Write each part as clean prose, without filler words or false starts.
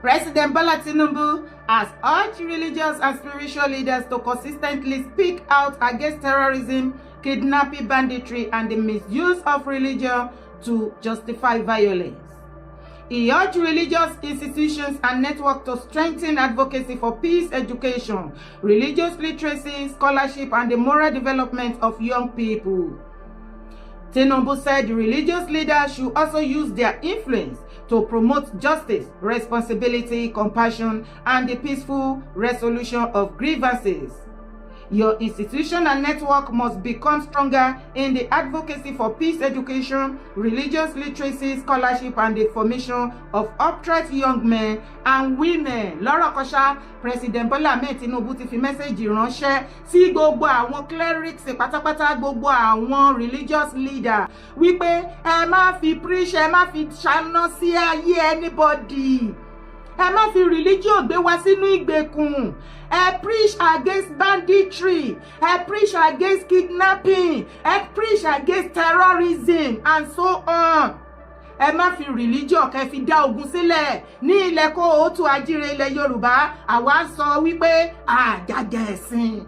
President Bola Tinubu has urged religious and spiritual leaders to consistently speak out against terrorism, kidnapping, banditry, and the misuse of religion to justify violence. He urged religious institutions and networks to strengthen advocacy for peace education, religious literacy, scholarship, and the moral development of young people. Tinubu said religious leaders should also use their influence to promote justice, responsibility, compassion, and the peaceful resolution of grievances. Your institution and network must become stronger in the advocacy for peace education, religious literacy, scholarship, and the formation of upright young men and women. Lọ́rọ̀ kan ṣá, President Bola Ahmed Tinubu ti fi message ránṣẹ́ sí gbogbo àwọn clerics pátápátá, gbogbo àwọn religious leader wípé ẹ má fi preach, ẹ má fi ṣáná sí ayé anybody, ẹ má fi religion gbé wa sínú ìgbèkùn. Ẹ preach against banditry, ẹ preach against kidnapping, ẹ preach against terrorism and so on. Ẹ má fi religion kẹ́ fi dá ogun sílẹ̀ ní ilẹ̀ káàárọ̀ oòjíire, ilẹ̀ Yorùbá. Àwa ń sọ wípé àjàjà ẹ̀sìn,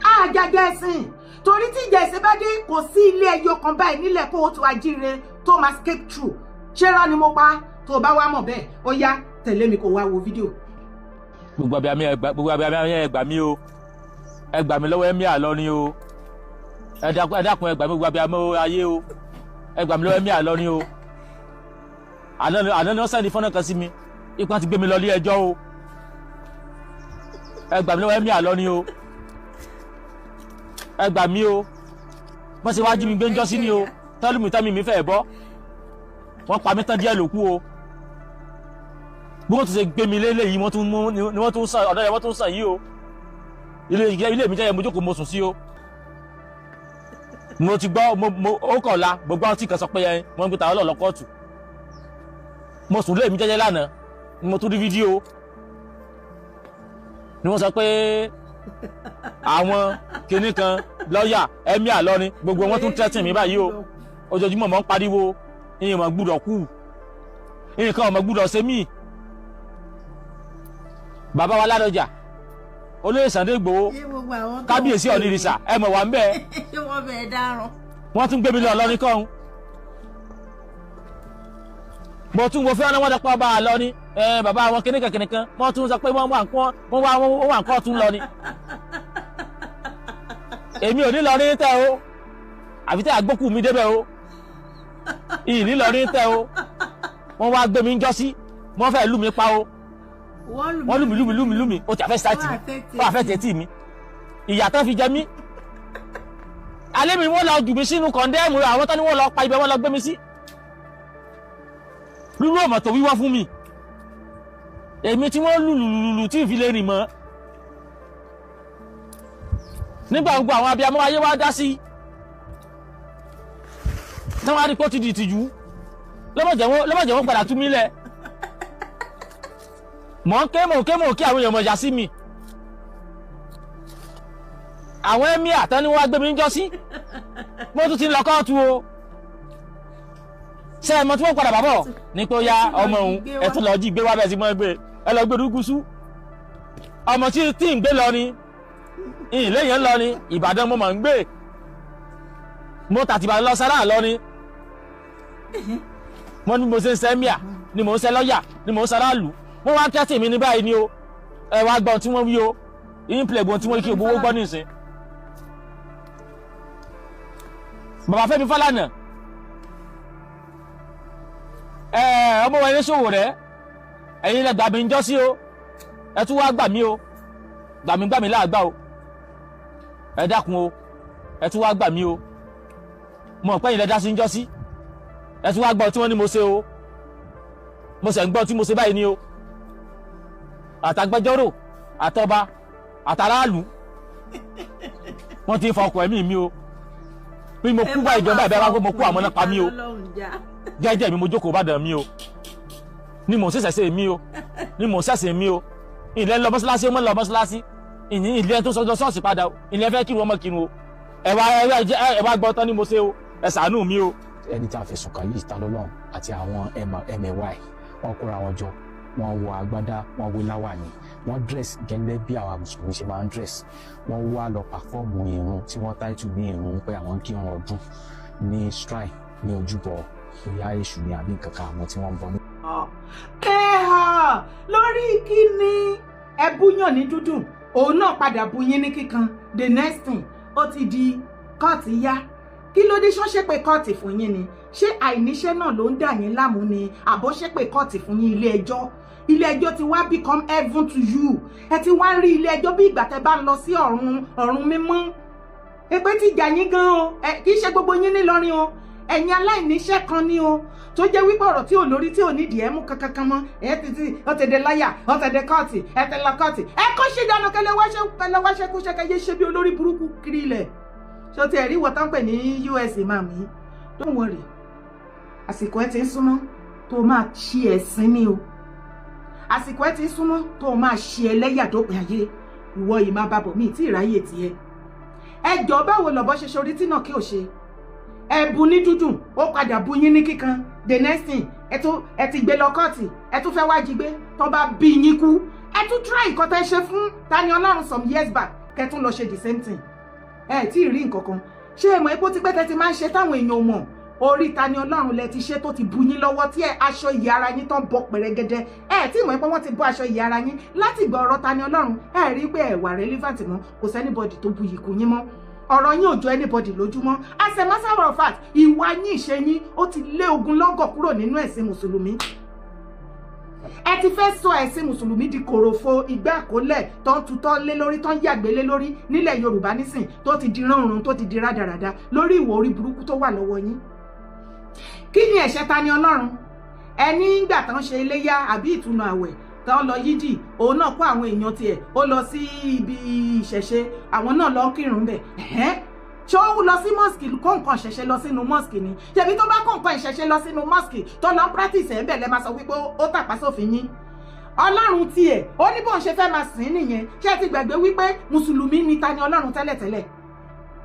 àjàjà ẹ̀sìn, torí tí ìjà ẹ̀sìn bá dé, kò sí ilé ẹyọ kan báyìí nílẹ̀ káàárọ̀ oòjíire tó máa escape through. Ṣé rán ni mo pa? Tó o bá wá mọ̀ bẹ́ẹ̀, ó yá, tẹ̀lé mi kó wá wo fídíò. Gbogbo abiyamọ, ẹ gbà, gbogbo abiyamọ, ẹ gbà mí o, ẹ gbà mí lọ́wọ́ Emir Ìlọrin o. Ẹ dákun, ẹ dákun, ẹ gbà mí, gbogbo abiyamọ ayé o, ẹ gbà mí lọ́wọ́ Emir Ìlọrin o. Àná ni wọ́n send fọ́nà kan sí mi, ipa ti gbé mi lọ ilé ẹjọ́ o. Ẹ gbà mí lọ́wọ́ Emir Ìlọrin o, ẹ gbà mí o. Wọ́n ṣe wá jí mi gbé ń jọ́ sí ni o, tẹ́lùmí tẹ́mi mi fẹ́ bọ́, wọ́n pa mí tán díẹ̀ ló kú o. Bí wọ́n tún ṣe gbé mi lélẹ̀ yìí, wọ́n tún mú ni wọ́n tún sàn ọ̀dọ́ yẹn, wọ́n tún sàn yìí o. Ilé mi jẹ́, mo jókòó, mo sùn sí o. Mo ti gbọ́, mo ó kọ̀ la gbogbo àwọn tí kan sọ pé ẹ wọ́n ń gbé tàwọn lọ kóòtù. Mo sùn lé mi jẹ́jẹ́ lánàá ni mo tún rí fídíò ni wọ́n sọ pé àwọn kinní kan lọ́ọ̀yà Emir Ìlọrin, gbogbo wọn tún tẹ́tìn mi báyìí o. Ojoojúmọ́ mọ̀ ń pariwo, ìyẹn mọ̀ gbúdọ̀ kú, nǹkan ọmọ gbúdọ̀ ṣe mí. Bàbá wa Ládọjà, olóyè Sunday Igboho, Ṣé gbogbo àwọn tó ń kábíyèsí pè Ọ̀nìrìṣà, ẹ mọ̀ wá ń bẹ́ẹ̀. Ṣé wọ́n fẹ́ẹ́ dáràn? Wọ́n tún gbé mi lọ Ìlọrin kọ́hún. Mo tún wo fẹ́ràn wọn dọ́pọ̀ ọba àlọ́ ni bàbá àwọn kìnìkan kìnìkan, wọ́n tún sọ pé wọ́n wà nǹkan, wọ́n wà nǹkan tún lọ ni. Èmi ò ní lọ ní tẹ́ o, àfi tẹ́ àgbókù mi débẹ̀ o. Ìní lọ ní tẹ́ o. Wọ́n wá gbé mi ń jọ́sí, wọ́n fẹ́ lù mí pa o. Wọ́n lù Wọ́n lù mí, lù mí, lù mí, lù mí, o ti àfẹ́ sáàtì mi, wọ́n àfẹ́ tẹ̀tì mi, ìyà tán fi jẹ mí. Alẹ́ mi, wọ́n lọ jù mí sínú condemn, àwọn tán ni wọ́n lọ pa, ibẹ̀ wọ́n lọ gbé mi sí. Lúlú ọmọ tó wíwá fún mi, èmi tí wọ́n lù lù lù tí ì fi lè rìn mọ́. Nígbà gbogbo àwọn abiyamọ ayé wá dá sí tí wọ́n á rí pé ó ti di ìtìjú, lọ́mọ̀jẹ̀ wọn padà tú mí lẹ̀. Mọ̀ ń ké, mọ̀ ń ké, mọ̀ ń ké, àwọn èèyàn mọ̀ yà sí mi. Àwọn emir tán ni wọ́n wá gbé mi ń jọ́ sí, wọ́n tún ti ń lọ kóòtù o. Ṣé ẹ mọ tí wọ́n padà bàbọ̀ ní pé ó yá, ọmọ òun, ẹ tún lọ jí gbé wá bẹ́ẹ̀ sí mọ́ gbé, ẹ lọ gbé rúgúsú. Ọmọ tí ń gbé lọ ni ilé yẹn lọ ni Ìbàdàn, mo mọ̀ ń gbé, mo tàtìbàdàn lọ sára lọ ni. Wọ́n ní mo ṣe ń ṣe emir ni mò ń ṣe lọ́yà ni mò ń ṣaráàlú, wọ́n wá ń tẹ́tì mi ní báyìí ni o. Ẹ wá gbọ́n tí wọ́n wí o, yín plẹ̀ gbọ́n tí wọ́n kí gbowó gbọ́ nísìn. Bàbá Fẹ́mi Fálànà, ẹ ọmọ wa ẹni ṣòwò rẹ, ẹ̀yin lẹ gbà mí ń jọ́ sí o. Ẹ tún wá gbà mí o, gbà mí, gbà mí láàgbà o. Ẹ dákun o, ẹ tún wá gbà mí o. Mọ̀ pé ẹ̀yin lẹ dá sí ń jọ́ sí. Ẹ tún wá gbọ́ tí wọ́n ní mo ṣe o. Mo ṣẹ̀ ń gbọ́ tí mo ṣe báyìí ni o. Àtàgbẹjọ́rò, àtọba, àtàráàlú, wọ́n ti ń fa ọkọ̀ ẹ̀mí mi o. Bí mo kú báyìí gan báyìí, bẹ́ẹ̀ bá gbọ́ mo kú, àmọ́ náà pa mí o. Jẹ́jẹ́ mi mo jókòó bá dàn mí o, ni mò ń ṣẹ̀ṣẹ̀ ṣe mí o, ni mò ń ṣẹ̀ṣẹ̀ mí o. Ilẹ̀ ń lọ mọ́ṣáláṣí, ó mọ́ lọ mọ́ṣáláṣí ìní, ilẹ̀ tó sọjọ́ ṣọ́ọ̀ṣì padà o. Ilẹ̀ fẹ́ kírun, ọmọ kírun o. Ẹ wá, ẹ wá gbọ́ tán ni mo ṣe o. Ẹ ṣàánú mi o. Ẹni tí a fẹ̀sùn kàn yìí, Ta Lọ́lọ́run, àti àwọn ẹmẹ̀wà ẹ̀, wọ́n kóra wọn jọ. Wọ́n wọ agbádá, wọ́n wé láwàní, wọ́n dress gẹ́lẹ́ bí àwa mùsùlùmí ṣe máa ń dress. Wọ́n wá lọ perform ìrun tí wọ́n title ní ìrun pé àwọn ń kírun ọdún ní shrine ní ojúbọ, bóyá èṣù ní àbí nǹkan kan, àwọn tí wọ́n ń bọ ní. Kẹ́hà lórí kí ni ẹ búyàn ní dúdùn, òun náà padà bu yín ní kíkan. The next thing, ó ti di kóòtù yá. Kí ló dé? Ṣọ́ṣẹ́ pé kóòtù fún yín ni? Ṣé àìníṣẹ́ náà ló ń dà yín láàmú ni, àbọ̀ ṣe pé kóòtù fún yín? Ilé ẹjọ́, ilé ẹjọ́ ti wá become heaven to you. Ẹ ti wá ń rí ilé ẹjọ́ bí ìgbà tẹ́ bá ń lọ sí ọ̀run, ọ̀run mímọ́. Èpè ti jà yín gan o. Ẹ kì í ṣe gbogbo yín nílọrin o, ẹ̀yin aláìníṣẹ́ kan ní o, tó jẹ́ wípé ọ̀rọ̀ tí ò lórí tí ò nídìí ẹ̀ mú kankan mọ́. Ẹ ti ti ó ti dé láyà, ó ti dé kóòtù, ẹ ti lọ kóòtù. Ẹ kó ṣe dànù kẹlẹ wáṣẹ, kẹlẹ wáṣẹ kú ṣẹkẹ yé ṣe bí olórí burúkú kiri ilẹ̀. Ṣé o ti ẹ̀rí wọ́n tán pè ní US imam yìí? Don't worry, àsìkò ẹ ti ń súnmọ́ tó máa ṣe ẹ̀sìn ní o. Àsìkò ẹ ti ń súnmọ́ tó máa ṣe ẹlẹ́yà dópin ayé. Ìwọ yìí máa bàbọ̀ mí tí ìráyè tiẹ̀. Ẹ jọ, báwo lọ̀bọ ṣe ṣorí tí náà kí ò ṣe? Ẹ bu ní dúdùn, ó padà bu yín ní kíkan. The next thing, ẹ tún ẹ ti gbé lọ kóòtù, ẹ tún fẹ́ wá jí gbé. Tó bá bí yín kú, ẹ tún try nǹkan tẹ́ ṣe fún Tani Ọlọ́run some years back, kẹ́ tún lọ ṣe the same thing. Ẹ tí ì rí nǹkan kan ṣé. Ẹ mọ̀ epo ti pẹ́ tẹ́ ti máa ń ṣe táwọn èèyàn mọ̀. Orí Tani Ọlọ́run lẹ ti ṣe tó ti bu yín lọ́wọ́, tí ẹ aṣọ ìyí ara yín tán bọ pẹ̀rẹ̀gẹ̀dẹ̀. Ẹ tí mọ̀ pé wọ́n ti bọ́ aṣọ ìyí ara yín láti ìgbà ọ̀rọ̀ Tani Ọlọ́run. Ẹ rí pé ẹ wà relevant mọ́, kò sí anybody tó bu yìí kù yín mọ́, ọ̀rọ̀ yín ò jọ anybody lójúmọ́. As a matter of fact, ìwà yín, ìṣe yín, ó ti lé ogun lọ́gọ̀ kúrò nínú ẹ̀sìn mùsùlùmí. Ẹ ti fẹ́ sọ ẹ̀sìn mùsùlùmí di kòròfo ìgbà àkólẹ̀ tó ń tutọ́ lé lórí, tó ń yàgbé lé lórí nílẹ̀ Yorùbá nísìn, tó ti di ránrun, tó ti di rádaràda lórí ìwò orí burúkú tó wà lọ́wọ́ yín. Kí ni ẹ̀ṣẹ̀ ta ni Ọlọ́run? Ẹni ńgbà tán ṣe iléyá àbí ìtúnu àwẹ̀ tán lọ yídì, òun náà kó àwọn èèyàn tiẹ̀, ó lọ sí ibi ìṣẹ̀ṣe, àwọn náà lọ kírun bẹ̀. Ṣé ó lọ sí mosque kó nǹkan ìṣẹ̀ṣe lọ sínú mosque ni? Ṣebí tó bá kó nǹkan ìṣẹ̀ṣe lọ sínú mosque, tó lọ practice ẹ̀ ń bẹ̀, lẹ́ máa sọ wípé ó tàpá sófin yín. Ọlọ́run tiẹ̀ ó ní bóun ṣe fẹ́ máa sìn nìyẹn. Ṣé ẹ ti gbàgbé wípé mùsùlùmí ni ta ni Ọlọ́run tẹ́lẹ̀tẹ́lẹ̀?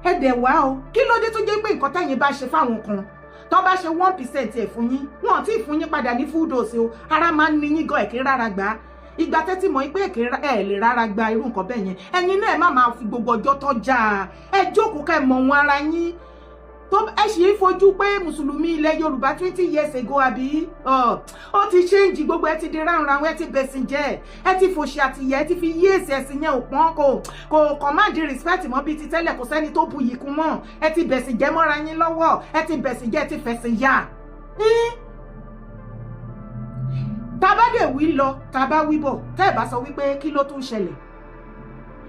Ẹ dẹ̀ wá o, kí ló dé tó jẹ́ pé nǹkan tẹ̀yin bá ṣe fáwọn kan, tó bá ṣe 1% ẹ̀ fún yín, wọn ò tí ì fún yín padà ní full dose o, ara máa ń ní yín gan, ẹ̀kí rárá gbà á? Ìgbà tẹ́tí mọ̀ pé èké ẹ̀ lè rárá gba irú nǹkan bẹ́ẹ̀ yẹn, ẹ̀yin náà ẹ má máa fi gbogbo ọjọ́ tọ́jà. Ẹ jókòó kẹ́ mọ̀ wọn ara yín tó ẹ sì ń fojú pé mùsùlùmí ilẹ̀ Yorùbá 20 years ago àbí ó ti change. Gbogbo ẹ ti di ráhùnráhùn, ẹ ti bẹ̀sìn jẹ́, ẹ ti fòṣì àtìyẹ, ẹ ti fi yí èsì ẹ̀sìn yẹn ò pọ́n, kò command respect mọ́ bíi ti tẹ́lẹ̀, kò sẹ́ni tó bu yìí kún mọ́. Ẹ ti bẹ̀sìn jẹ́ mọ́ra yín lọ́wọ́, ẹ ti bẹ̀sìn jẹ́, ẹ ti fẹ̀sìn yà. Tá bá dé wí lọ, tá bá wí bọ̀, tẹ́ ẹ̀ bá sọ wípé kí ló tún ṣẹlẹ̀,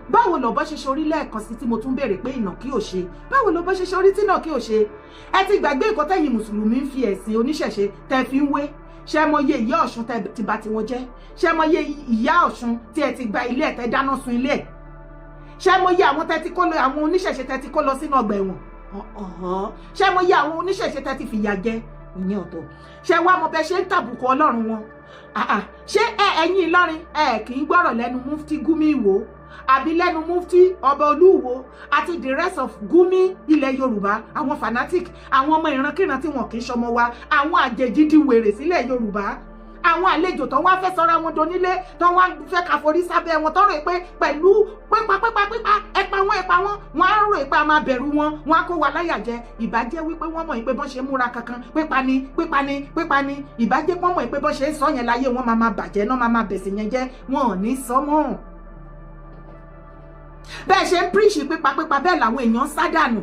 báwo lọ̀bọ ṣe ṣorí lẹ́ẹ̀kan sí tí mo tún béèrè pé ìnà kí ò ṣe? Báwo lọ̀bọ ṣe ṣorí tí náà kí ò ṣe? Ẹ ti gbàgbé nǹkan tẹ́yìn mùsùlùmí ń fi ẹ̀sìn oníṣẹ̀ṣe tẹ́ fi ń wé. Ṣé mọ iye ìyá Ọ̀ṣun tẹ́ ti bà tiwọn jẹ́? Ṣé mọ iye ìyá Ọ̀ṣun tí ẹ ti gba ilé ẹ̀, tẹ́ dáná sun ilé ẹ̀? Ṣé mọ iye àwọn tẹ́ ti kó lọ, àwọn oníṣẹ̀ṣe tẹ́ ti kó lọ sínú ọgbà ẹ̀wọ̀n? Ṣé mọ iye àwọn oníṣẹ̀ṣe tẹ́ ti fìyà jẹ? Ìyẹn ọ̀tọ̀. Ṣé wàá mọ bẹ ṣe ń tàbùkù Ọlọ́run wọn? Ṣé ẹ̀yin Ìlọrin ẹ kì í gbọ́rọ̀ lẹ́nu Mufti Gumi Ìwò àbí lẹ́nu Mufti ọba Olúwo àti the rest of Gumi ilẹ̀ Yorùbá, àwọn fanatic, àwọn ọmọ ìrankíran tí wọn kì í ṣọmọ wa, àwọn àjèjì di wèrè sílẹ̀ Yorùbá, àwọn àlejò tó wá fẹ́ sọra wọn donílé, tó wá fẹ́ ká forí sábẹ́ wọn, tó rò pé pẹ̀lú pípa pípa pípa, ẹ pa wọ́n, ẹ pa wọ́n, wọ́n á rò pé a máa bẹ̀rù wọn, wọ́n á kó wa láyà jẹ. Ìbàjẹ́ wípé wọ́n mọ̀ pé bọ́n ṣe múra kankan, pípa ni, pípa ni, pípa ni. Ìbàjẹ́ wọ́n mọ̀ pé bọ́n ṣe ń sọ yẹn láyé wọn máa bàjẹ́ náà, máa bẹ̀sìn yẹn jẹ́, wọn ò ní sọ mọ́. Bẹ́ẹ̀ ṣe ń preach pípa pípa, bẹ́ẹ̀ làwọn èèyàn ń sá dànù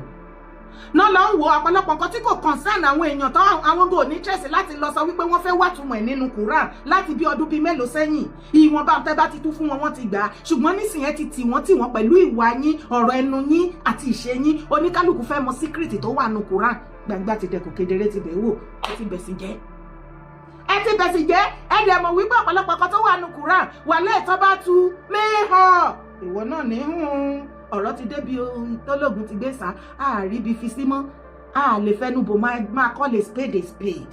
náà lọ ń wo ọ̀pọ̀lọpọ̀ nǹkan tí kò concern àwọn èèyàn tó àwọn kò ní interest láti lọ sọ wípé wọ́n fẹ́ wàtúmọ̀ ẹ̀ nínú Quran láti bí ọdún bíi mélòó sẹ́yìn. Ìwọ̀nba tẹ́ bá ti tú fún wọn, wọ́n ti gbà á. Ṣùgbọ́n nísìnyẹn ti tì wọ́n, tì wọ́n pẹ̀lú ìwà yín, ọ̀rọ̀ ẹnu yín àti ìṣe yín. Oníkálukú fẹ́ mọ secret tó wà nínú Quran. Gbangba ti dẹkùn kedere, ti bẹ̀ wò. Ẹ ti bẹ̀ sí jẹ́, ẹ ti bẹ̀ sí jẹ́. Ẹ dẹ̀ mọ̀ wípé ọ̀pọ̀lọpọ̀ kan tó wà nínú Quran wà lẹ́ẹ̀tọ́ bá tu mẹ́hàn ìwọ náà ní ọ̀rọ̀ ti débi tọ́lọ́gùn ti gbé sá àárí bí fi sí mọ́, a lè fẹnu bò, máa call a spade a spade.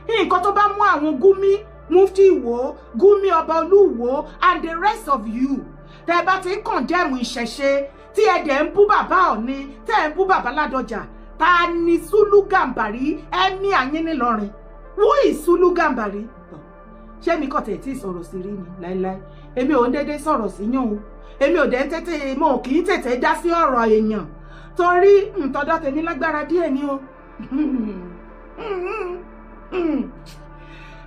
Nǹkan tó bá mú àwọn Gumi, Mufti Ìwó, Gumi ọba Olúwo and the rest of you, tẹ́ ẹ bá ti ń condemn ìṣẹ̀ṣe, tí ẹ dẹ̀ ń bú bàbá Ọ̀ni, tẹ́ ẹ ń bú bàbá Ládọjà, ta ni Sulu Gàmbàrí ẹ̀mí àyín nílọrin? Who is Sulu Gàmbàrí? Ṣé mi kàn tẹ̀ tí sọ̀rọ̀ sí rí ni? Láéláé, èmi ò ń dédé sọ̀rọ̀ sí yàn o. Èmi ò dẹ̀ ń tètè, mo kì í tètè dá sí ọ̀rọ̀ èèyàn, torí ntọ́dọ̀ tèmi lágbára díẹ̀ ni o.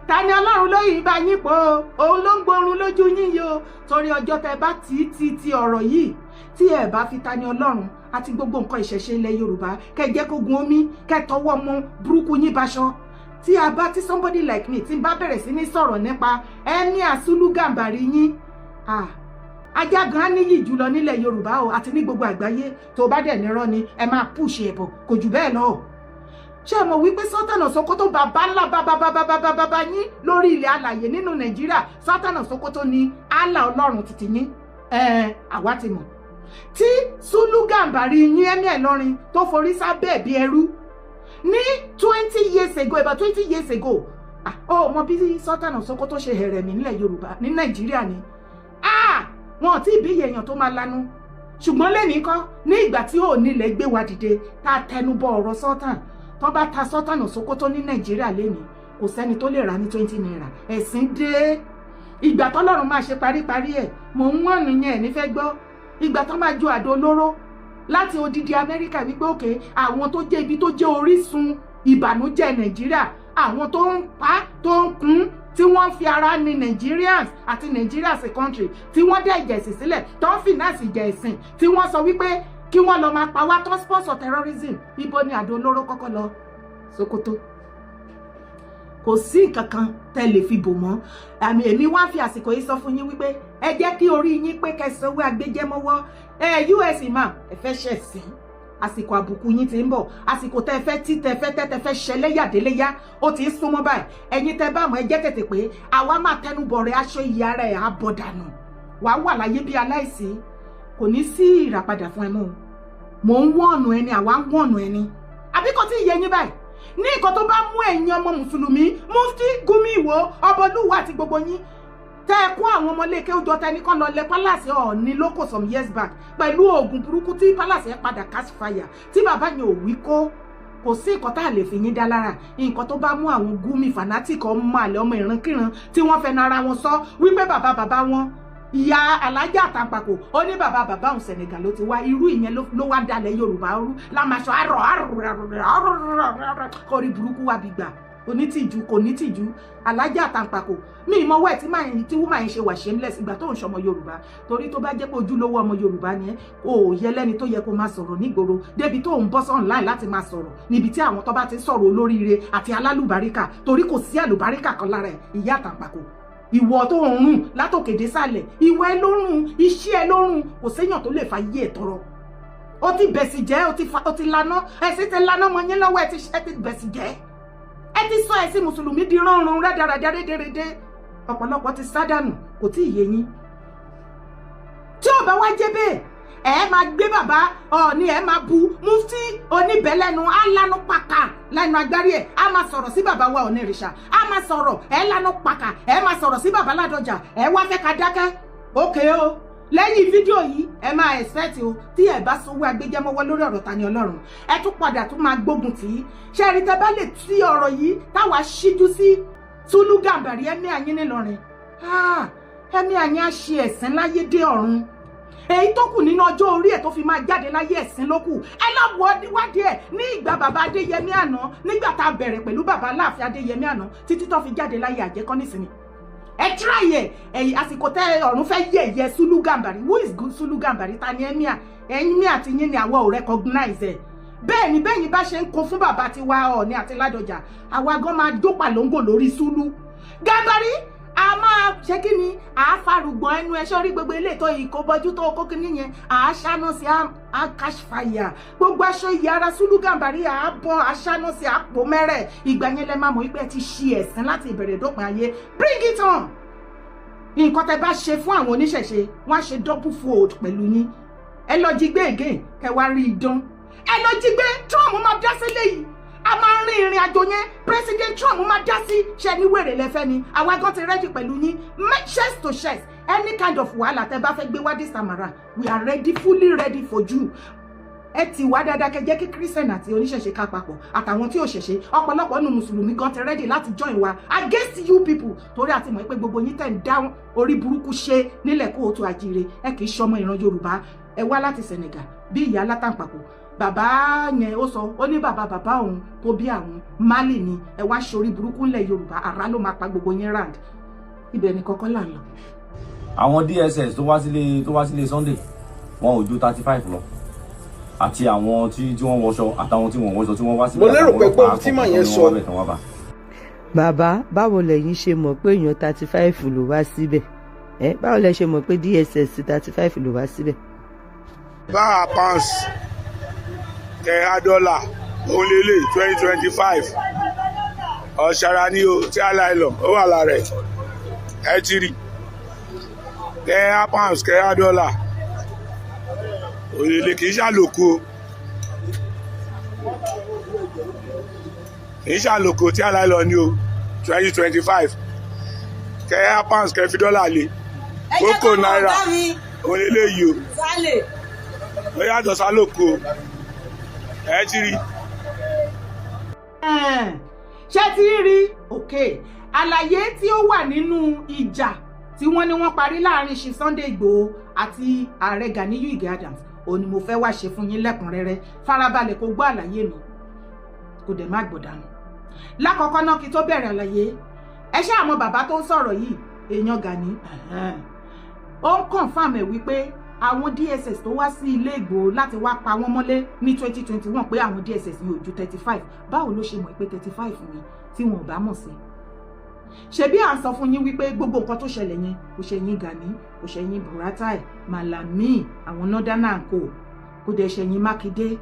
Ta ni Ọlọ́run ló yìí bá yín pọ̀ o? Òun ló ń gbórun lójú yín yìí o, torí ọjọ́ tẹ bá tí tí ti ọ̀rọ̀ yìí, tí ẹ bá fi Ta ni Ọlọ́run àti gbogbo nǹkan ìṣẹ̀ṣe ilẹ̀ Yorùbá, kẹ jẹ́ kó gun omi, kẹ tọwọ́ ọmọ burúkú yín baṣọ. Tí a bá tí somebody like me tí n bá bẹ̀rẹ̀ sí ní sọ̀rọ̀ nípa Emir Sulu Gàmbàrí yín, ah, ajá gan á níyì jùlọ nílẹ̀ Yorùbá o àti ní gbogbo àgbáyé. Tó bá dẹ̀ nírọ́ ni, ẹ máa push ẹ̀ bọ̀, kò jù bẹ́ẹ̀ lọ. Ṣé ẹ mọ̀ wípé Sultan of Sokoto, bàbá ńlá bàbá bàbá bàbá bàbá yín lórí ilẹ̀ alàyè nínú Nàìjíríà, Sultan of Sokoto ni Allah Ọlọ́run títí yín? Ẹ àwa ti mọ̀ tí Sulu Gàmbàrí yín, Emir Ìlọrin, tó forí sábẹ́ bí ẹrú ní 20 years ago, about 20 years ago. Ah, ó mọ bí Sultan of Sokoto ṣe hẹ̀rẹ̀ mí nílẹ̀ Yorùbá ní Nàìjíríà ni. Ah, wọn ò tí ì bí èèyàn tó máa lanu, ṣùgbọ́n lẹ́nìí kọ́, ní ìgbà tí ò nílẹ̀ gbé wa dìde, tá a tẹnubọ ọ̀rọ̀ Sultan, tó bá ta Sultan of Sokoto ní Nàìjíríà lẹ́nìí, kò sẹ́ni tó lè rà ní 20 naira. Ẹ̀sìn dé. Ìgbà tọ́lọ́run máa ṣe paríparí ẹ̀, mò ń wọ̀nù yẹn ẹ̀ nífẹ̀ẹ́ gbọ́. Ìgbà tó máa ju àdó olóró láti odidi Amẹ́ríkà wípé òkè àwọn tó jẹ́ ibi tó jẹ́ orísun ìbànújẹ́ Nàìjíríà, àwọn tó ń pa, tó ń kún, tí wọ́n fi ara ní Nigerians àti Nigeria as a country, tí wọ́n dẹ̀ ìjà ẹ̀sìn sílẹ̀, tó ń finance ìjà ẹ̀sìn, tí wọ́n sọ wípé kí wọ́n lọ máa pa wá, tó ń sponsor terrorism. Ibo ni àdó olóró kọ́kọ́ lọ? Sokoto. Kò sí nǹkan kan tẹ́ lè fi bò mọ́ àmì. Èmi wá fi àsìkò yìí sọ fún yín wípé ẹ jẹ́ kí orí yín pé, kẹsàn-án agbẹjẹmọ́wọ́ ẹ US imam, ẹ fẹ́ ṣẹ̀sìn. Àsìkò àbùkù yín ti ń bọ̀. Àsìkò tẹ́ fẹ́ tí tẹ́ fẹ́ tẹ́ fẹ́ ṣẹlẹ́yàdéléyà, ó ti ń súnmọ́ báyìí. Ẹ̀yin tẹ́ bá mọ̀, ẹ jẹ́ tètè pé àwa máa tẹnubọ̀ rẹ̀, aṣọ ìyá rẹ̀ á bọ̀ dànù, wàá wà láyé bí aláìsí, kò ní sí ìràpadà fún ẹ mọ́. Mò ń wọ̀nù ẹni, àwa ń wọ̀nù ẹni, àbí kò tí ì yé yín báyìí? Ní nǹkan tó bá mú ẹ̀yin ọmọ mùsùlùmí, Mufti Gumi Ìwò, Ọbọlúwa àti gbogbo yín tẹ́ ẹ kó àwọn ọmọléèké ó jọ tẹni kán lọ lẹ palace Ọọ̀ni lóko some years back pẹ̀lú oògùn burúkú, tí palace yẹn padà catch fire, tí bàbá yẹn ò wí kó, kò sí nǹkan tá a lè fi yín dá lára. Nǹkan tó bá mú àwọn Gumi fanatic, ọmọ àlè, ọmọ ìrankíran, tí wọ́n fẹnu ara wọn sọ wípé bàbá bàbá wọn, ìyá alájà àtàǹpàkò, ó ní bàbá bàbá òun Senegal ló ti wá. Irú ìyẹn ló wá dalẹ̀ Yorùbá rú lámàṣọ àrọ̀ àrọ̀ kọrí burúkú wá bí gbà onítìjú, kò nítìjú. Alájà àtàǹpàkò, mi ìmọ̀wọ́ ẹ̀ tí máa ń tí wúmà yẹn ṣe wà shameless ìgbà tó ń ṣọmọ Yorùbá, torí tó bá jẹ́ pé ojúlówó ọmọ Yorùbá ni ẹ́, kò yẹ lẹ́ni tó yẹ kó máa sọ̀rọ̀ nígboro débi tó ń bọ́ sí online láti máa sọ̀rọ̀ níbi tí àwọn tó bá ti sọ̀rọ̀ olóríire àti alálùbáríkà, torí kò sí àlùbáríkà kan lára ẹ̀. Ìyá àtàǹpàkò, ìwọ tó ń rùn látòkè désàlẹ̀, ìwọ ẹ ló rùn, iṣẹ́ ẹ ló rùn, kò séèyàn tó lè fa yí ẹ̀ tọrọ. Ó ti bẹ̀sì jẹ́, ó ti laná, ẹ̀sìn ti laná mọ́ yín lọ́wọ́. Ẹ ti bẹ̀sì jẹ́, ẹ ti sọ ẹ̀sìn mùsùlùmí di ránrun rádaràdà rédèrèdè. Ọ̀pọ̀lọpọ̀ ti sádànù, kò tí ì yé yín. Tí ò bá wá jẹ́ bẹ́ẹ̀, ẹ máa gbé bàbá Ọọ̀ni, ẹ máa bu Mufti oníbẹ̀lẹ́nu, á lánú pàkà lẹ́nu agbárí ẹ̀, á máa sọ̀rọ̀ sí bàbá wa Ọ̀nìrìṣà, á máa sọ̀rọ̀, ẹ lánú pàkà, ẹ máa sọ̀rọ̀ sí bàbá Ládọjà. Ẹ wá fẹ́ ká dákẹ́? Ókè o, lẹ́yìn fídíò yìí, ẹ máa expect o. Tí ẹ bá sanwó agbẹjẹmọ́wọ́ lórí ọ̀rọ̀ Tani Ọlọ́run, ẹ tún padà tún máa gbógun tì í. Ṣé ẹ rí, tẹ bá lè tí ọ̀rọ̀ yìí táwa ṣíjú sí Sulu Gàmbàrí, ẹ̀mí àyín nílọrin, ẹ̀mí àyín á ṣe ẹ̀sìn láyé dé ọ̀run. Èyí tó kù nínú ọjọ́ orí ẹ̀ tó fi máa jáde láyé, ẹ̀sìn ló kù. Ẹ lọ wọ wádìí ẹ̀ ní ìgbà bàbá Adéyẹmí àná, nígbà tá a bẹ̀rẹ̀ pẹ̀lú bàbá Aláàfin Adéyẹmí àná títí tó fi jáde láyé, àjẹkọ́ nísìnyí. Ẹ try ẹ. Ẹ̀yìn àsìkò tẹ ọ̀run fẹ́ yẹ ẹ̀yẹ Sulu Gàmbàrí. Who is good Sulu Gàmbàrí? Ta ni emir? Ẹ̀yin àti yín ni àwa ò recognize ẹ̀. Bẹ́ẹ̀ ni bẹ́ẹ̀ ni bá ṣe ń kó fún bàbá tiwa Ọọ̀ni àti Ládọjà, àwa gan máa dópa lóńgò lórí Sulu Gàmbàrí. A máa ṣe kí ni? À á farùgbọ̀n ẹnu ẹ sórí gbogbo ilé tó yìí kó bọ́jú tó kó kí nìyẹn, à á ṣáná sí, á catch fire gbogbo aṣọ ìyá ara Sulu Gàmbàrí, à á bọ́ aṣáná sí àpò mẹ́rẹ̀. Ìgbà yẹn lẹ máa mọ̀ wípé ẹ ti ṣi ẹ̀sìn láti ìbẹ̀rẹ̀ dópin ayé. Bring it on! Nǹkan tẹ bá ṣe fún àwọn oníṣẹ̀ṣe, wọ́n á ṣe double fold pẹ̀lú yín. Ẹ lọ jí gbé again, kẹ wá rí idán. Ẹ lọ jí gbé. Trump máa dá sílẹ̀ yìí, a máa rin ìrìn àjò yẹn. President Trump máa dá sí. Ṣe ní wèrè lẹ́fẹ́ ni? Àwa gan ti ready pẹ̀lú yín, chest to chest. Any kind of wàhálà tẹ bá fẹ́ gbé wá this time around, we are ready, fully ready for you. Ẹ ti wá dáadáa, kẹ́ jẹ́ kí Christian àti oníṣẹ̀ṣe ká papọ̀, àtàwọn tí ò ṣẹ̀ṣe. Ọ̀pọ̀lọpọ̀ nínú mùsùlùmí gan ti ready láti join wa against you people, torí àti mọ̀ pé gbogbo yín tẹ̀ ń dá orí burúkú ṣe nílẹ̀ káàárọ̀ oòjíire, ẹ kì í ṣọmọ ìran Yorùbá. Ẹ wá láti Senegal bí ìyá alátàǹpàkò. Bàbá yẹn, ó sọ, ó ní bàbá bàbá òun tó bí àwọn, Mali ni. Ẹ wá ṣorí burúkú ńlẹ̀ Yorùbá, àrá ló máa pa gbogbo yín round. Ibẹ̀ ni kọ́kọ́ là ń lọ. Àwọn DSS tó wá sílé Sunday, wọn ò ju 35 lọ, àti àwọn tí wọ́n wọṣọ àtàwọn tí wọ́n wọṣọ tí wọ́n wá sílé. Mo lérò pé gbọ́n tí màá yẹn sọ. Bàbá, báwo lẹ̀yin ṣe mọ̀ pé èèyàn 35 ló wá síbẹ̀? Ẹ báwo lẹ ṣe mọ̀ pé DSS 35 ló wá síbẹ̀? Báwa pounds kẹ̀há dọ́là òun lélẹ̀ 2025 ọ̀ṣàrà ni o tí aláìlọ ó wà lára ẹ̀. Ẹ ti rí kẹ̀há pounds, kẹ̀há dọ́là òun lélẹ̀. Kì í ṣàlòkù o, kì í ṣàlòkù tí aláìlọ ni o. 2025 kẹ̀há pounds, kẹ̀fi dọ́là lé kókó náírà òun lélẹ̀ yìí o. Ó yàtọ̀ sálòkù o, ẹ ti rí. Ṣé ti rí? Òkè àlàyé tí ó wà nínú ìjà tí wọ́n ní wọ́n parí láàrin Chief Sunday Igboho àti ààrẹ Ganiyu Ige Adams, òun ni mo fẹ́ wá ṣe fún yín lẹ́kùnrẹ́rẹ́. Farabalẹ̀ kó gbọ́ àlàyé mi, kò dẹ̀ má gbọ̀dánù. Lákọ̀ọ́kọ́ náà, kí tó bẹ̀rẹ̀ àlàyé, ẹ ṣáà mọ̀ bàbá tó ń sọ̀rọ̀ yìí, èèyàn Gani. Ó ń confirm ẹ̀ wípé àwọn DSS tó wá sí ilé Ìgbòho láti wá pa wọ́n mọ́lé ní 2021, pé àwọn DSS ní ò ju 35. Báwo ló ṣe mọ̀ pé 35 ni tí wọn ò bá mọ̀ sí? Ṣebí à ń sọ fún yín wípé gbogbo nǹkan tó ṣẹlẹ̀ yẹn, kò ṣẹ̀yìn Gani, kò ṣẹ̀yìn Buratai, Malami, àwọn northern and co, kò dẹ̀ ṣẹ̀yìn Mákindé.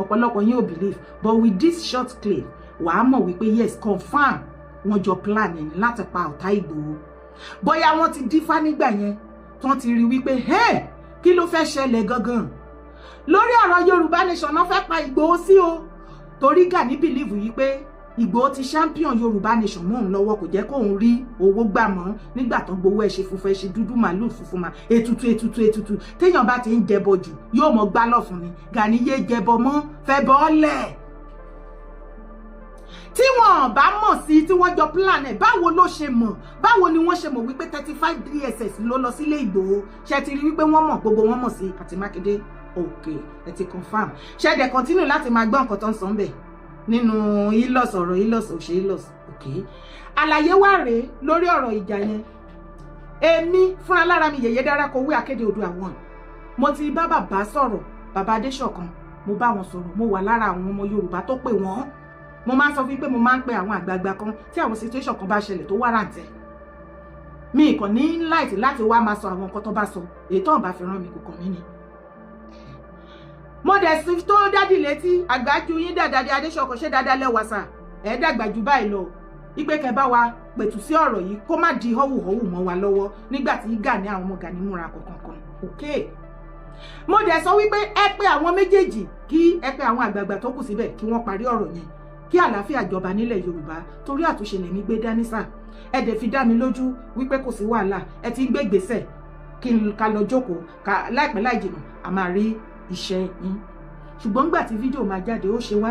Ọ̀pọ̀lọpọ̀ yín ò believe, but with this short clip, wàá mọ̀ wípé yes, confirm, wọ́n jọ plan ẹ̀ láti pa ọ̀tá Ìgbòho. Bóyá wọ́n ti dífá nígbà yẹn, tán ti rí wípé, hey, kí ló fẹ́ ṣẹlẹ̀ gangan lórí ọ̀rọ̀ Yorùbá Nation náà fẹ́ pa Ìgbòho sí o? Torí Gani believe yìí pé Ìgbòho ti champion Yorùbá Nation mọ́ òun lọ́wọ́, kò jẹ́ kóun rí owó gbà mọ́ nígbà tó gbowó. Ẹ̀ ṣe funfun, ẹ̀ ṣe dúdú, màálù funfun mà ètùtù ètùtù ètùtù. Téèyàn bá ti ń jẹbọ jù, yóò mọ gbá lọ́fun ni. Gani yé jẹbọ mọ́, fẹ́ bọ́ lẹ̀. Tí wọn bá mọ̀ sí, tí wọ́n jọ plan ẹ̀, báwo ló ṣe mọ̀? Báwo ni wọ́n ṣe mọ̀ wípé 35 DSS ló lọ sílé Ìgbòho? Ṣe ti rí wípé wọ́n mọ̀, gbogbo wọn mọ̀ sí àti Mákindé? Ok, ẹ ti confirm. Ṣe dẹ̀ continue láti máa gbọ́ nǹkan tó ń sọ ń bẹ̀ nínú ilos, ọ̀rọ̀ ilos ò ṣe ilos. Ok, àlàyé wà rèé lórí ọ̀rọ̀ ìjà yẹn. Èmi fúnra lára mi, Yèyé Dára Kowé, akéde Oòduà one, mo ti bá bàbá sọ̀rọ̀, bàbá Adéṣọ̀kan, mo bá wọn sọ̀rọ̀. Mo wà lára àwọn ọmọ Yorùbá tó pè wọ́n. Mo máa ń sọ fún pé mo máa ń pe àwọn àgbààgbà kan tí àwọn situation kan bá ṣẹlẹ̀ tó wáràǹtẹ̀. Mi kàn ní láìsí láti wá máa sọ àwọn nǹkan tó bá sọ, èyí tó ń bá fi rán mi kò kàn mí ni. Mo dẹ̀ sí tó dádì létí àgbájú yín dàdàdì Adéṣọkan, ṣé dáadáa lẹ́wà sà? Ẹ̀ dàgbà jù báyìí lọ, ipe kẹ bá wa pẹ̀tù sí ọ̀rọ̀ yìí, kó má di họ́wùhọ́wù mọ́ wa lọ́wọ́ nígbà tí Gani, àwọn ọmọ Gani múra kankan. Ok, mo dẹ̀ sọ wípé ẹ pé àwọn méjèèjì, kí ẹ pé àwọn àgbààgbà tó kù síbẹ̀, kí wọ́n parí ọ̀rọ̀ yẹn, kí àlàáfíà jọba nílẹ̀ Yorùbá, torí àtúnṣe lèmi gbé dání sà. Ẹ dẹ̀ fi dá mi lójú wípé kò sí wàhálà, ẹ ti ń gbé ìgbésẹ̀ kí n ká lọ jókòó ká. Láìpẹ́ láì jìnnà, a máa rí iṣẹ́ yín. Ṣùgbọ́n nígbà tí fídíò máa jáde, ó ṣe wá,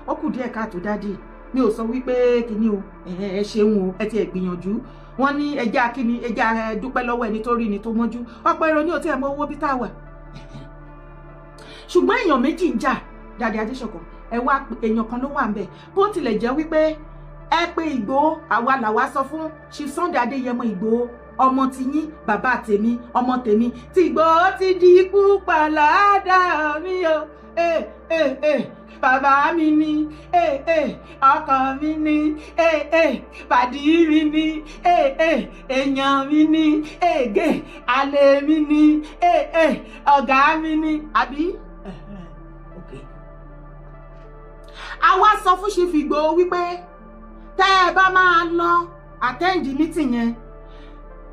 ó kù díẹ̀ káàtó. Daddy, mi ò sọ wípé kíní o, ẹ ṣeun o, ẹ ti ẹ̀ gbìyànjú. Wọ́n ní ẹjẹ́ akíní, ẹjẹ́ dúpẹ́ lọ́wọ́ ẹni tó rí ni tó mọ́jú. Ọ̀pọ̀ èrò ní ò tí ẹ̀ mọ owó bí tá a wà. Ṣùgbọ́n èèyàn méjì ń jà, Daddy Adéṣọ̀kan, ẹ wá, èèyàn kan ló wà ń bẹ̀. Bó tilẹ̀ jẹ́ wípé ẹ pé Ìgbòho, àwa làwa sọ fún Chief Sunday Adéyẹmọ Ìgbòho, ọmọ tiyín, bàbá tèmi, ọmọ tèmi tí Ìgbòho ti di púpọ̀ lọ́dọ̀ mi o. Eh, eh, eh, bàbá mi ni, eh, eh, ọkọ mi ni, eh, eh, pàdí mi ni, eh, eh, èèyàn mi ni, ègè àlè mi ni, eh, eh, ọ̀gá mi ni, àbí? Okay. Àwa sọ fún Chief Ìgbòho wípé tẹ́ ẹ bá máa lọ attend meeting yẹn,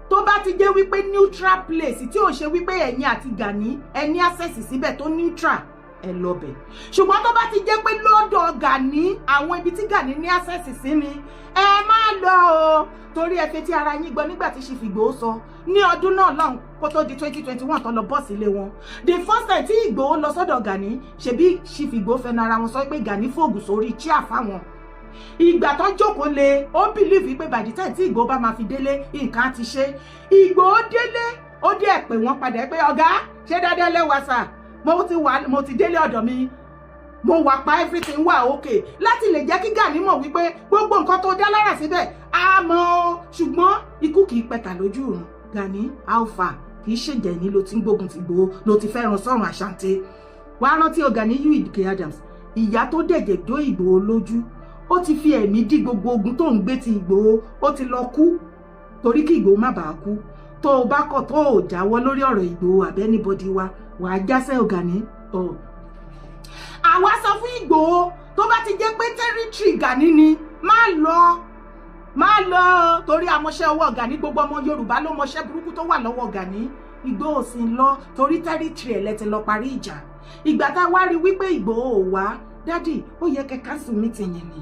tó bá ti jẹ́ wípé neutral place, tí ò ṣe wípé ẹ̀yin àti Gani ẹ ní access síbẹ̀, tó neutral, ẹ lọ bẹ̀. Ṣùgbọ́n tó bá ti jẹ́ pé lọ́dọ̀ Gani, àwọn ibi tí Gani ní access sí ni, ẹ má lọ o. Torí ẹ fetí ara yín gbọ́ nígbà tí Chief Ìgbòho sọ ní ọdún náà lọ́hùn kó tó di 2021 tó lọ bọ́ sílé wọn. The first time tí Ìgbòho lọ sọ́dọ̀ Gani, ṣebí Chief Ìgbòho fẹnu ara wọn sọ pé Gani fòògùn sórí chair fáwọn. Ìgbà tó jókòó lé, ó believe pé by the time tí Ìgbòho bá máa fi délé, nǹkan á ti ṣe. Ìgbòho délé, ó dé ẹ̀ pé wọ́n padà pé, "Ọ̀gá, ṣé dáadáa lẹ́wà sà? Mo ti wà, mo ti délé ọ̀dọ̀ mi, mo wà pa, everything wà okay." Láti lè jẹ́ kí Gani mọ̀ wípé gbogbo nǹkan tó dá lára síbẹ̀ á mọ̀ ọ́, ṣùgbọ́n ikú kì í pẹ̀tà lójú ìrùn. Gani Alpha, kì í ṣèjẹ̀ ní ló ti ń gbógun ti Ìgbòho, ló ti fẹ́ràn sọ́run àṣàǹtẹ̀. Wàá rántí o, Ganiyu Ige Adams, ìyá tó dẹ̀jẹ̀ dó Ìgbòho lójú, ó ti fi ẹ̀mí dí gbogbo ogun tó ń gbé ti Ìgbòho. Ó ti lọ kú torí kí Ìgbòho má bàa kú. Tó o bá kọ̀ tó o jáwọ́ lórí ọ̀rọ̀ Ìgbòho àbẹ́ anybody wa, wàá jásẹ́ o, Gani. Àwa sọ fún Ìgbòho, tó bá ti jẹ́ pé territory Gani ni, má lọ, má lọ, torí àmọṣẹ́ ọwọ́ Gani. Gbogbo ọmọ Yorùbá ló mọṣẹ́ burúkú tó wà lọ́wọ́ Gani. Ìgbòho sì ń lọ torí territory ẹ̀ lẹ́tẹ̀ lọ parí ìjà. Ìgbà tá a wá rí wípé Ìgbòho ò wá, daddy, ó yẹ kẹ́ cancel meeting yẹn ni.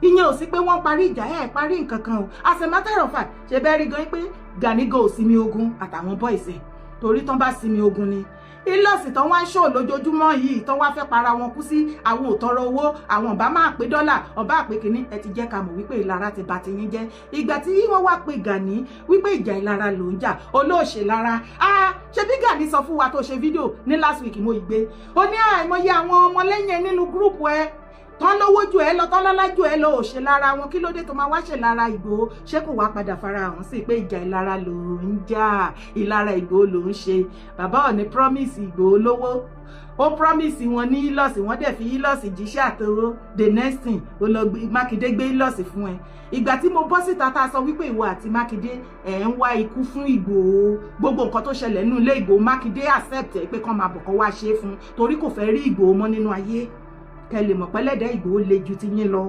Ìyẹn ò sí pé wọ́n parí ìjà ẹ̀, parí nǹkan kan o. As a matter of fact, ṣe bẹ́ẹ̀ rí gan pé Gani go ò sinmi ogun àtàwọn boys ẹ̀, torí tán bá sinmi ogun ni ìlọ́sì tán wá ń ṣò lójoojúmọ́ yìí, tán wá fẹ́ para wọn kú sí. Àwọn ò tọrọ owó, àwọn ọba máa pé dọ́là, ọba àpé kínní. Ẹ ti jẹ́ ká mọ̀ wípé ìlara ti bà ti yín jẹ́. Ìgbà tí wọ́n wá pe Gani wípé ìjà ìlara ló ń jà, olóòṣè lára. Ah, ṣe bí Gani sọ fún wa tó ṣe fídíò ní last week, mo ìgbé ó ní àìmọye àwọn ọmọlẹ́yìn ẹ nínú group ẹ tán lówó ju ẹ lọ, tán lọ́lá ju ẹ lọ, ò ṣe lára wọn. Kí ló dé tó máa wá ṣe lára Ìgbòho? Ṣé kò wá padà fara hàn sí pé ìjà ìlara ló ń jà, ìlara Ìgbòho ló ń ṣe? Bàbá ò ní promise Ìgbòho lówó, ó promise wọn ní Hilux, wọ́n dẹ̀ fi Hilux jíṣẹ́ àtọwọ́. The next thing, ó lọ Mákindé gbé Hilux fún ẹ. Ìgbà tí mo bọ́ síta tá a sọ wípé ìwọ àti Mákindé ẹ̀ ń wá ikú fún Ìgbòho, gbogbo nǹkan tó ṣẹlẹ̀ nínú ilé Ìgbòho, Mákindé accept ẹ pé kán máa bọ̀, kán wá ṣe é fún, torí kò fẹ́ rí Ìgbòho mọ́ nínú ayé. Kẹ́ lè mọ̀ pẹ́lẹ́dẹ́ Ìgbòho le ju ti yín lọ.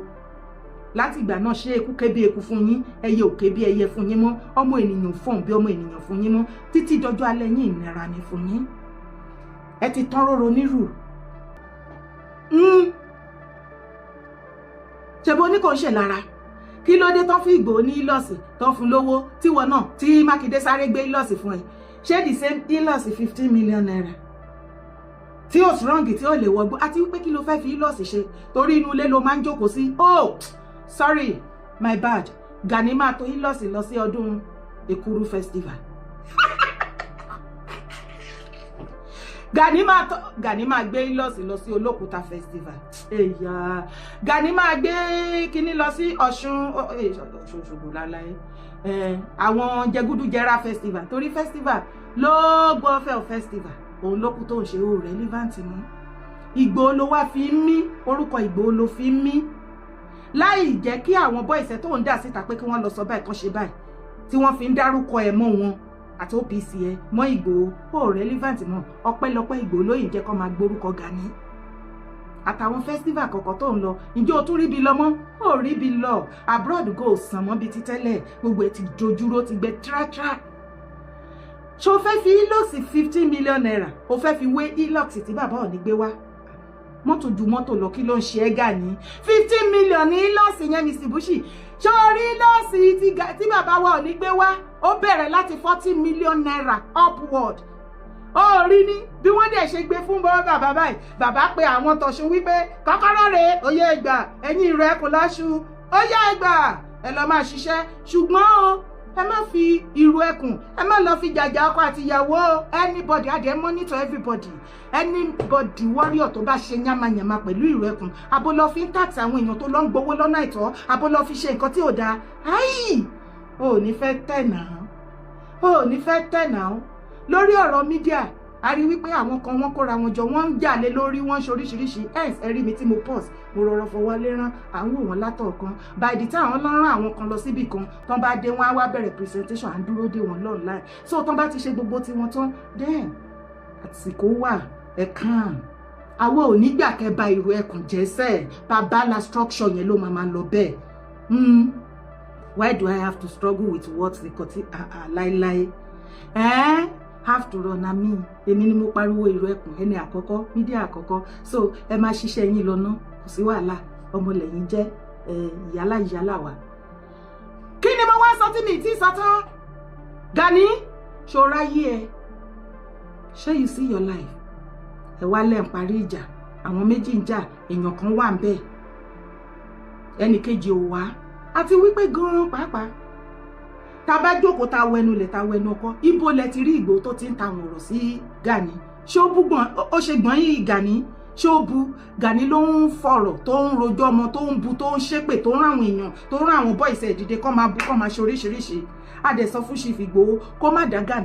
Láti ìgbà náà, ṣé eku ké bí eku fún yín, ẹyẹ ò ké bí ẹyẹ fún yín mọ́, ọmọ ènìyàn fọ̀n bí ọmọ ènìyàn fún yín mọ́. Títí dọjọ́ alẹ́ yín, ìnira ni fún yín. Ẹ ti tán róró nírù. Ṣebó ní kò ń ṣe lára? Kí ló dé tán fún Ìgbòho ní Hilux, tán fún lówó, tíwọ náà tí Mákindé sáré gbé Hilux fún ẹ? Ṣé the same Hilux ₦15 million tí ó strong, tí ó lè wọgbó? Àti wípé kí ló fẹ́ fi Hilux ṣe? Torí inú ilé ló máa ń jókòó sí. Oh, sorry, my bad. Gani máa tó Hilux lọ sí ọdún Èkuru festival. Gani máa tó, Gani máa gbé Hilux lọ sí Olókùúta festival. Èyà, Gani máa gbé kinní lọ sí Ọ̀ṣun, Ọ̀ṣun Òṣogbo láláyé, àwọn jẹgúdújẹrá festival, torí festival ló gbọ́ fẹ́ festival òun ló kú tó ń ṣe. Ó relevant mọ́. Ìgbòho ló wá fi ń mí, orúkọ Ìgbòho ló fi ń mí, láì jẹ́ kí àwọn boys tó ń dà síta pé kí wọ́n lọ sọ báyìí, kán ṣe báyìí, tí wọ́n fi ń dárúkọ ẹ̀ mọ́ wọn àti OPC ẹ mọ́ Ìgbòho. Ó relevant mọ́. Ọpẹ́lọpẹ́ Ìgbòho lóyìn jẹ́ kó máa gbórúkọ Gani àtàwọn festival kọ̀ọ̀kan tó ń lọ. Ǹjẹ́ o tún ríbi lọ mọ́? Ó ríbi lọ abroad, go sàn mọ́ bíi ti tẹ́lẹ̀. Gbogbo ẹ̀ ti dojúró, ti gbẹ tírátíra. Ṣo fẹ́ fi Hilux ₦15 million, o fẹ́ fi wé Hilux tí bàbá ò ní gbé wá? Mọ́tò ju mọ́tò lọ, kí ló ń ṣe é, Gani? 15 million ní Hilux yẹn ní Mitsubishi. Ṣé o rí Hilux tí bàbá wa ò ní gbé wá? Ó bẹ̀rẹ̀ láti ₦40 million upward. Ó rí ní bí wọ́n dẹ̀ ṣe gbé fún bọ́ bàbá báyìí, bàbá pe àwọn tọ̀sùn wípé kọ́kọ́rọ́ rèé, oyè ìgbà ẹ̀yìn rẹ̀ kò láṣu, ó yá, ìgbà ẹ lọ́ọ́ máa ṣiṣẹ́, ṣùgbọ́n o ẹ má fi ìrù ẹkùn, ẹ má lọ fi jàjà ọkọ àti ìyàwó anybody. Adìẹ monitor everybody, anybody warrior tó bá ṣe yamayama pẹ̀lú ìrù ẹkùn, abo lọ fi ń tax àwọn èèyàn tó lọ ń gbowó lọ́nà àìtọ́, abo lọ fi ṣe nǹkan tí ò dáa. Ayi, ò ní fẹ́ tẹ̀ náà, ò ní fẹ́ tẹ̀ náà. Lórí ọ̀rọ̀ media, a rí wípé àwọn kan wọ́n kóra wọn jọ, wọ́n ń jà lé lórí, wọ́n ń ṣoríṣiríṣi. Hence ẹ rí mi tí mo pause, mo rọrọ fọwọ́ lérán, à ń wò wọ́n látọ̀ọ̀kan. By the time àwọn lọ́rán àwọn kan lọ síbì kan tán bá dé, wọ́n á wá bẹ̀rẹ̀ presentation, à ń dúró dé wọn online. So tán bá ti ṣe gbogbo tiwọn tán, then àsìkò wà ẹ̀ kàn. Àwọn ò ní gbà kẹ́ ba ìrù ẹkùn jẹ́sẹ̀. Bàbá structure yẹn ló máa máa lọ bẹ́ẹ̀. Why do I have to struggle with what the kọtí láéláé eh? Have to run na me. Èmi ni mo pariwo ìrù ẹkùn ẹni àkọ́kọ́, media àkọ́kọ́. So ẹ máa ṣiṣẹ́ yín lọ ná, kò sí wàhálà. Ọmọlẹ́yìn jẹ́ ìyálà ìyálà wa. Kí ni mo wá wá sọ tí mi ti sọ tán. Gani, ṣọ́ra yí ẹ, ṣé you see your life? Ẹ wá lẹ́ ń parí ìjà, àwọn méjì ń jà, èèyàn kan wà ń bẹ̀, ẹnì kejì ò wá. Àti wípé gan-an pàápàá, tá a bá jókòó, tá a wẹnu lẹ̀, tá a wẹnu ọkọ, ibo lẹ ti rí Ìgbòho tó ti ń ta àwọn ọ̀rọ̀ sí Gani? Ṣé ó bú gbọ̀n ó ṣe gbọ̀n yìí Gani? Ṣé ó bu Gani ló ń fọ̀rọ̀, tó ń rojọ́ ọmọ, tó ń bu, tó ń ṣépè, tó ń ráwọn èèyàn, tó ń rán àwọn boys ẹ̀ dìde kọ́ máa bu, kọ́ máa ṣe oríṣiríṣi? A dẹ̀ sọ fún Chief Ìgbòho kó má dá Gani.